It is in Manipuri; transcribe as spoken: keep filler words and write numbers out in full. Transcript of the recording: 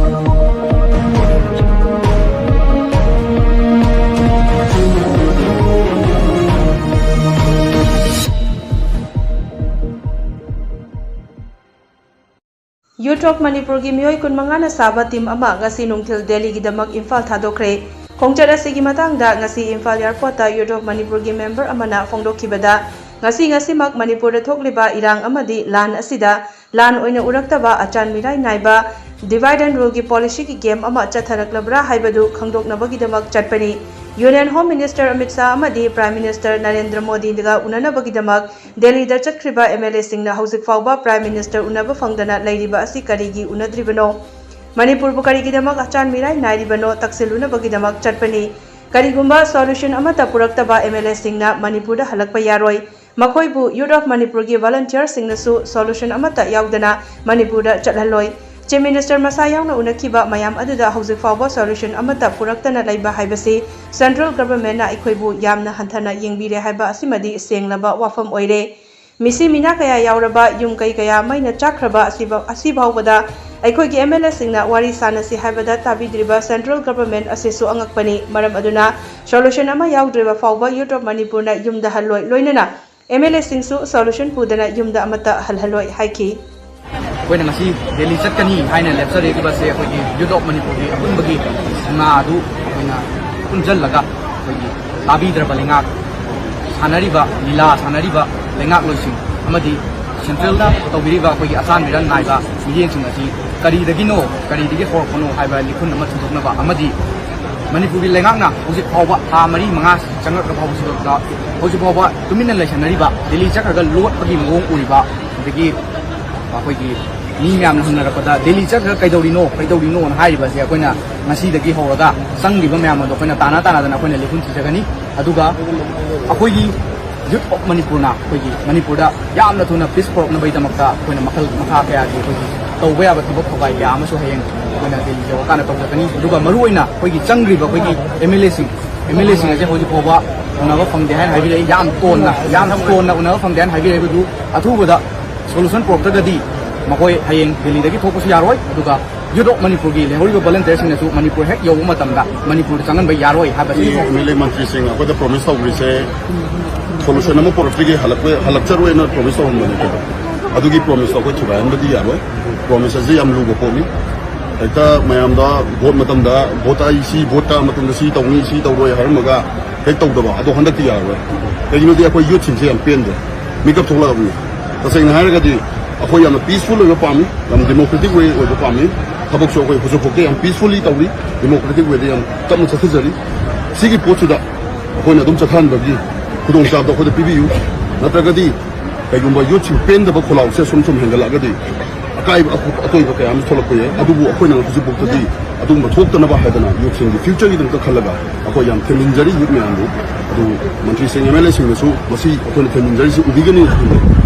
Youth of ꯃꯅꯤꯄꯨꯔꯒꯤ ꯃꯤꯑꯣꯏ ꯀꯨꯟꯃꯉꯥꯅ ꯁꯥꯕ ꯇꯤꯝ ꯑꯃ ꯉꯁꯤ ꯅꯨꯡꯊꯤꯜ ꯗꯦꯜꯂꯤꯒꯤꯗꯃꯛ ꯏꯝꯐꯥꯜ ꯊꯥꯗꯣꯛꯈ꯭ꯔꯦ꯫ ꯈꯣꯡꯆꯠ ꯑꯁꯤꯒꯤ ꯃꯇꯥꯡꯗ ꯉꯁꯤ ꯏꯝꯐꯥꯜ ꯑꯦꯌꯔꯄꯣꯔꯠꯇ Youth of ꯃꯅꯤꯄꯨꯔꯒꯤ ꯃꯦꯝꯕꯔ ꯑꯃꯅ ꯐꯣꯡꯗꯣꯛꯈꯤꯕꯗ, ꯉꯁꯤ ꯉꯁꯤꯃꯛ ꯃꯅꯤꯄꯨꯔꯗ ꯊꯣꯛꯂꯤꯕ ꯏꯔꯥꯡ ꯑꯃꯗꯤ ꯂꯥꯟ ꯑꯁꯤꯗ ꯂꯥꯟ ꯑꯣꯏꯅ ꯎꯔꯛꯇꯕ, ꯑꯆꯥꯟ ꯃꯤꯔꯥꯏ ꯅꯥꯏꯕ, divide and ruleꯒꯤ policyꯒꯤ game ꯑꯃ ꯆꯠꯊꯔꯛꯂꯕ꯭ꯔꯥ ꯍꯥꯏꯕꯗꯨ ꯈꯪꯗꯣꯛꯅꯕꯒꯤꯗꯃꯛ ꯆꯠꯄꯅꯤ꯫ Union Home Minister Amit Shah ꯑꯃꯗꯤ Prime Minister ꯅꯔꯦꯟꯗ꯭ꯔ ꯃꯣꯗꯤꯒ ꯎꯅꯅꯕꯒꯤꯗꯃꯛ ꯗꯦꯜꯂꯤꯗ ꯆꯠꯈ꯭ꯔꯤꯕ MLAꯁꯤꯡꯅ ꯍꯧꯖꯤꯛ ꯐꯥꯎꯕ Prime Minister ꯎꯅꯕ ꯐꯪꯗꯅ ꯂꯩꯔꯤꯕ ꯑꯁꯤ ꯀꯔꯤꯒꯤ ꯎꯅꯗ꯭ꯔꯤꯕꯅꯣ? ꯃꯅꯤꯄꯨꯔꯕꯨ ꯀꯔꯤꯒꯤꯗꯃꯛ ꯑꯆꯥꯟ ꯃꯤꯔꯥꯏ ꯅꯥꯏꯔꯤꯕꯅꯣ? ꯇꯛꯁꯤꯜꯂꯨꯅꯕꯒꯤꯗꯃꯛ ꯆꯠꯄꯅꯤ꯫ ꯀꯔꯤꯒꯨꯝꯕ solution ꯑꯃꯠꯇ ꯄꯨꯔꯛꯇꯕ MLAꯁꯤꯡꯅ ꯃꯅꯤꯄꯨꯔꯗ ꯍꯜꯂꯛꯄ ꯌꯥꯔꯣꯏ꯫ ꯃꯈꯣꯏꯕꯨ Youth of ꯃꯅꯤꯄꯨꯔꯒꯤ volunteerꯁꯤꯡꯅꯁꯨ solution ꯑꯃꯠꯇ ꯌꯥꯎꯗꯅ ꯃꯅꯤꯄꯨꯔꯗ ꯆꯠꯍꯜꯂꯣꯏ꯫ Chief Minister ꯃꯁꯥ ꯌꯥꯎꯅ ꯎꯅꯈꯤꯕ ꯃꯌꯥꯝ ꯑꯗꯨꯗ ꯍꯧꯖꯤꯛ ꯐꯥꯎꯕ solution ꯑꯃꯠꯇ ꯄꯨꯔꯛꯇꯅ ꯂꯩꯕ ꯍꯥꯏꯕꯁꯤ central governmentꯅ ꯑꯩꯈꯣꯏꯕꯨ ꯌꯥꯝꯅ ꯍꯟꯊꯅ ꯌꯦꯡꯕꯤꯔꯦ ꯍꯥꯏꯕ ꯑꯁꯤꯃꯗꯤ ꯁꯦꯡꯂꯕ ꯋꯥꯐꯝ ꯑꯣꯏꯔꯦ꯫ ꯃꯤꯁꯤ ꯃꯤꯅꯥ ꯀꯌꯥ ꯌꯥꯎꯔꯕ, ꯌꯨꯝ ꯀꯩ ꯀꯌꯥ ꯃꯩꯅ ꯆꯥꯛꯈ꯭ꯔꯕ ꯑꯁꯤꯕ-, ꯑꯁꯤ ꯐꯥꯎꯕꯗ ꯑꯩꯈꯣꯏꯒꯤ MLAꯁꯤꯡꯅ ꯋꯥꯔꯤ ꯁꯥꯅꯁꯤ ꯍꯥꯏꯕꯗ ꯇꯥꯕꯤꯗ꯭ꯔꯤꯕ central government ꯑꯁꯤꯁꯨ ꯑꯉꯛꯄꯅꯤ꯫ ꯃꯔꯝ ꯑꯗꯨꯅ solution ꯑꯃ ꯌꯥꯎꯗ꯭ꯔꯤꯕ ꯐꯥꯎꯕ Youth of ꯃꯅꯤꯄꯨꯔꯅ ꯌꯨꯝꯗ ꯍꯜꯂꯣꯏ, ꯂꯣꯏꯅꯅ MLAꯁꯤꯡꯁꯨ solution ꯄꯨꯗꯅ ꯌꯨꯝꯗ ꯑꯃꯠꯇ ꯍꯜꯍꯜꯂꯣꯏ ꯍꯥꯏꯈꯤ꯫ ꯑꯩꯈꯣꯏꯅ ꯉꯁꯤ ꯗꯦꯜꯂꯤ ꯆꯠꯀꯅꯤ ꯍꯥꯏꯅ ꯂꯦꯞꯆꯔꯤꯕꯁꯦ ꯑꯩꯈꯣꯏꯒꯤ Youth of ꯃꯅꯤꯄꯨꯔꯒꯤ ꯑꯄꯨꯟꯕꯒꯤ ꯁꯤꯡꯅꯥ ꯑꯗꯨ ꯑꯩꯈꯣꯏꯅ ꯄꯨꯟꯁꯤꯜꯂꯒ ꯑꯩꯈꯣꯏꯒꯤ ꯇꯥꯕꯤꯗ꯭ꯔꯕ ꯂꯩꯉꯥꯛ, ꯁꯥꯟꯅꯔꯤꯕ ꯂꯤꯂꯥ ꯁꯥꯟꯅꯔꯤꯕ ꯂꯩꯉꯥꯛꯂꯣꯏꯁꯤꯡ ꯑꯃꯗꯤ centralꯗ ꯇꯧꯕꯤꯔꯤꯕ ꯑꯩꯈꯣꯏꯒꯤ ꯑꯆꯥꯟ ꯃꯤꯔꯥꯏ ꯅꯥꯏꯕ ꯃꯤꯠꯌꯦꯡꯁꯤꯡ ꯑꯁꯤ ꯀꯔꯤꯗꯒꯤꯅꯣ, ꯀꯔꯤꯗꯒꯤ ꯍꯧꯔꯛꯄꯅꯣ ꯍꯥꯏꯕ ꯂꯤꯈꯨꯟ ꯑꯃ ꯊꯤꯗꯣꯛꯅꯕ ꯑꯃꯗꯤ ꯃꯅꯤꯄꯨꯔꯒꯤ ꯂꯩꯉꯥꯛꯅ ꯍꯧꯖꯤꯛ ꯐꯥꯎꯕ ꯊꯥ ꯃꯔꯤ ꯃꯉꯥ ꯆꯪꯉꯛꯇ ꯐꯥꯎꯕꯁꯤꯗ ꯍꯧꯖꯤꯛ ꯐꯥꯎꯕ ꯇꯨꯃꯤꯟꯅ ꯂꯩꯁꯟꯅꯔꯤꯕ, ꯗꯦꯜꯂꯤ ꯆꯠꯈ꯭ꯔꯒ ꯂꯣꯠꯄꯒꯤ ꯃꯑꯣꯡ ꯎꯔꯤꯕ, ꯑꯗꯒꯤ ꯑꯩꯈꯣꯏꯒꯤ ꯃꯤ ꯃꯌꯥꯝꯅ ꯍꯪꯅꯔꯛꯄꯗ ꯗꯦꯜꯂꯤ ꯆꯠꯈ꯭ꯔꯒ ꯀꯩꯗꯧꯔꯤꯅꯣ, ꯀꯩꯗꯧꯔꯤꯅꯣꯅ ꯍꯥꯏꯔꯤꯕꯁꯦ ꯑꯩꯈꯣꯏꯅ ꯉꯁꯤꯗꯒꯤ ꯍꯧꯔꯒ ꯆꯪꯂꯤꯕ ꯃꯌꯥꯝ ꯑꯗꯣ ꯑꯩꯈꯣꯏꯅ ꯇꯥꯅ ꯇꯥꯅꯗꯅ ꯑꯩꯈꯣꯏꯅ ꯂꯤꯈꯨꯟ ꯊꯤꯖꯒꯅꯤ꯫ ꯑꯗꯨꯒ ꯑꯩꯈꯣꯏꯒꯤ Youth of ꯃꯅꯤꯄꯨꯔꯅ ꯑꯩꯈꯣꯏꯒꯤ ꯃꯅꯤꯄꯨꯔꯗ ꯌꯥꯝꯅ ꯊꯨꯅ peace ꯄꯨꯔꯛꯅꯕꯒꯤꯗꯃꯛꯇ ꯑꯩꯈꯣꯏꯅ ꯃꯈꯜ ꯃꯈꯥ ꯀꯌꯥꯒꯤ ꯑꯩꯈꯣꯏꯒꯤ ꯇꯧꯕ ꯌꯥꯕ ꯊꯕꯛ ꯊꯧꯒꯥꯏ ꯀꯌꯥ ꯑꯃꯁꯨ ꯍꯌꯦꯡ ꯑꯩꯈꯣꯏꯅ ꯗꯦꯜꯂꯤ ꯌꯧꯔꯀꯥꯟꯗ ꯇꯧꯖꯒꯅꯤ꯫ ꯑꯗꯨꯒ ꯃꯔꯨꯑꯣꯏꯅ ꯑꯩꯈꯣꯏꯒꯤ ꯆꯪꯈ꯭ꯔꯤꯕ ꯑꯩꯈꯣꯏꯒꯤ MLAꯁꯤꯡ, MLAꯁꯤꯡ ꯑꯁꯦ ꯍꯧꯖꯤꯛ ꯐꯥꯎꯕ ꯎꯅꯕ ꯐꯪꯗꯦ ꯍꯥꯏꯅ ꯍꯥꯏꯕꯤꯔꯛꯏ꯫ ꯌꯥꯝ ꯇꯣꯟꯅ, ꯌꯥꯝ ꯇꯣꯟꯅ ꯎꯅꯕ ꯐꯪꯗꯦ ꯍꯥꯏꯅ ꯍꯥꯏꯕꯤꯔꯛꯏꯕꯗꯨ ꯑꯊꯨꯕꯗ solution ꯄꯨꯔꯛꯇ꯭ꯔꯒꯗꯤ ꯃꯈꯣꯏ ꯍꯌꯦꯡ ꯗꯦꯜꯂꯤꯗꯒꯤ ꯊꯣꯛꯄꯁꯨ ꯌꯥꯔꯣꯏ꯫ ꯑꯗꯨꯒ Youth of ꯃꯅꯤꯄꯨꯔꯒꯤ ꯂꯩꯍꯧꯔꯤꯕ ꯚꯣꯂꯟꯇꯤꯌꯔꯁꯤꯡꯅꯁꯨ ꯃꯅꯤꯄꯨꯔ ꯍꯦꯛ ꯌꯧꯕ ꯃꯇꯝꯗ ꯃꯅꯤꯄꯨꯔꯗ ꯆꯪꯍꯟꯕ ꯌꯥꯔꯣꯏ ꯍꯥꯏꯕꯁꯤ ꯑꯦꯝ ꯑꯦꯜ ꯑꯦ ꯃꯟꯇ꯭ꯔꯤꯁꯤꯡ ꯑꯩꯈꯣꯏꯗ ꯄ꯭ꯔꯣꯃꯤꯁ ꯇꯧꯈ꯭ꯔꯤꯁꯦ, ꯁꯣꯂꯨꯁꯟ ꯑꯃ ꯄꯨꯔꯛꯇ꯭ꯔꯤꯒꯩ ꯍꯜꯂꯛꯄ ꯍꯜꯂꯛꯆꯔꯣꯏꯅ ꯄ꯭ꯔꯣꯃꯤꯁ ꯇꯧꯔꯝꯕꯅꯦ꯫ ꯑꯗꯨꯒꯤ ꯄ꯭ꯔꯣꯃꯤꯁꯇꯣ ꯑꯩꯈꯣꯏ ꯊꯨꯒꯥꯏꯍꯟꯕꯗꯤ ꯌꯥꯔꯣꯏ꯫ ꯄ꯭ꯔꯣꯃꯤꯁ ꯑꯁꯤ ꯌꯥꯝ ꯂꯨꯕ ꯄꯣꯠꯅꯤ꯫ ꯍꯦꯛꯇ ꯃꯌꯥꯝꯗ ꯚꯣꯠ ꯃꯇꯝꯗ, ꯚꯣꯠ ꯑꯩ ꯁꯤ, ꯚꯣꯠ ꯀꯥ ꯃꯇꯨꯡꯗ ꯁꯤ ꯇꯧꯅꯤ, ꯁꯤ ꯇꯧꯔꯣꯏ ꯍꯥꯏꯔꯝꯃꯒ ꯍꯦꯛ ꯇꯧꯗꯕ, ꯑꯗꯣ ꯍꯟꯗꯛꯇꯤ ꯌꯥꯔꯔꯣꯏ꯫ ꯀꯩꯒꯤꯅꯣꯗꯤ ꯑꯩꯈꯣꯏ ꯌꯨꯠꯁꯤꯡꯁꯦ ꯌꯥꯝ ꯄꯦꯟꯗꯦ, ꯃꯤꯀꯞ ꯊꯣꯛꯂꯛꯑꯕꯅꯤ꯫ ꯇꯁꯦꯡꯅ ꯍꯥꯏꯔꯒꯗꯤ ꯑꯩꯈꯣꯏ ꯌꯥꯝꯅ ꯄꯤꯁꯐꯨꯜ ꯑꯣꯏꯕ ꯄꯥꯝꯃꯤ, ꯌꯥꯝ ꯗꯦꯃꯣꯀ꯭ꯔꯦꯇꯤꯛ ꯋꯦ ꯑꯣꯏꯕ ꯄꯥꯝꯃꯤ꯫ ꯊꯕꯛꯁꯨ ꯑꯩꯈꯣꯏ ꯍꯧꯖꯤꯛꯐꯥꯎꯗ ꯌꯥꯝ ꯄꯤꯁꯐꯨꯜꯂꯤ ꯇꯧꯔꯤ, ꯗꯦꯃꯣꯀ꯭ꯔꯦꯇꯤꯛ ꯋꯦꯗ ꯌꯥꯝ ꯇꯞꯅ ꯆꯠꯊꯖꯔꯤ꯫ ꯁꯤꯒꯤ ꯄꯣꯠꯁꯤꯗ ꯑꯩꯈꯣꯏꯅ ꯑꯗꯨꯝ ꯆꯠꯊꯍꯟꯕꯒꯤ ꯈꯨꯗꯣꯡꯆꯥꯕꯗꯣ ꯑꯩꯈꯣꯏꯗ ꯄꯤꯕꯤꯌꯨ꯫ ꯅꯠꯇ꯭ꯔꯒꯗꯤ ꯀꯩꯒꯨꯝꯕ ꯌꯨꯠꯁꯤꯡ ꯄꯦꯟꯗꯕ ꯈꯣꯜꯂꯥꯎꯁꯦ ꯁꯨꯝ ꯁꯨꯝ ꯍꯦꯟꯒꯠꯂꯛꯑꯒꯗꯤ ꯑꯀꯥꯏꯕ ꯑꯀꯣ-, ꯑꯇꯣꯏꯕ ꯀꯌꯥ ꯑꯃꯁꯨ ꯊꯣꯛꯂꯛꯄ ꯌꯥꯏ꯫ ꯑꯗꯨꯕꯨ ꯑꯩꯈꯣꯏꯅ ꯍꯧꯖꯤꯛꯐꯥꯎꯗꯗꯤ ꯑꯗꯨꯒꯨꯝꯕ ꯊꯣꯛꯇꯅꯕ ꯍꯥꯏꯗꯅ ꯌꯨꯠꯁꯤꯡꯒꯤ ꯐ꯭ꯌꯨꯆꯔꯒꯤꯗꯃꯛꯇ ꯈꯜꯂꯒ ꯑꯩꯈꯣꯏ ꯌꯥꯝ ꯊꯦꯝꯖꯤꯟꯖꯔꯤ ꯌꯨꯠ ꯃꯌꯥꯝꯕꯨ꯫ ꯑꯗꯨ ꯃꯟꯇ꯭ꯔꯤꯁꯤꯡ, ꯑꯦꯝ ꯑꯦꯜ ꯑꯦꯁꯤꯡꯅꯁꯨ ꯃꯁꯤ ꯑꯩꯈꯣꯏꯅ ꯊꯦꯝꯖꯤꯟꯖꯔꯤꯁꯤ ꯎꯕꯤꯒꯅꯤ ꯈꯟꯖꯩ꯫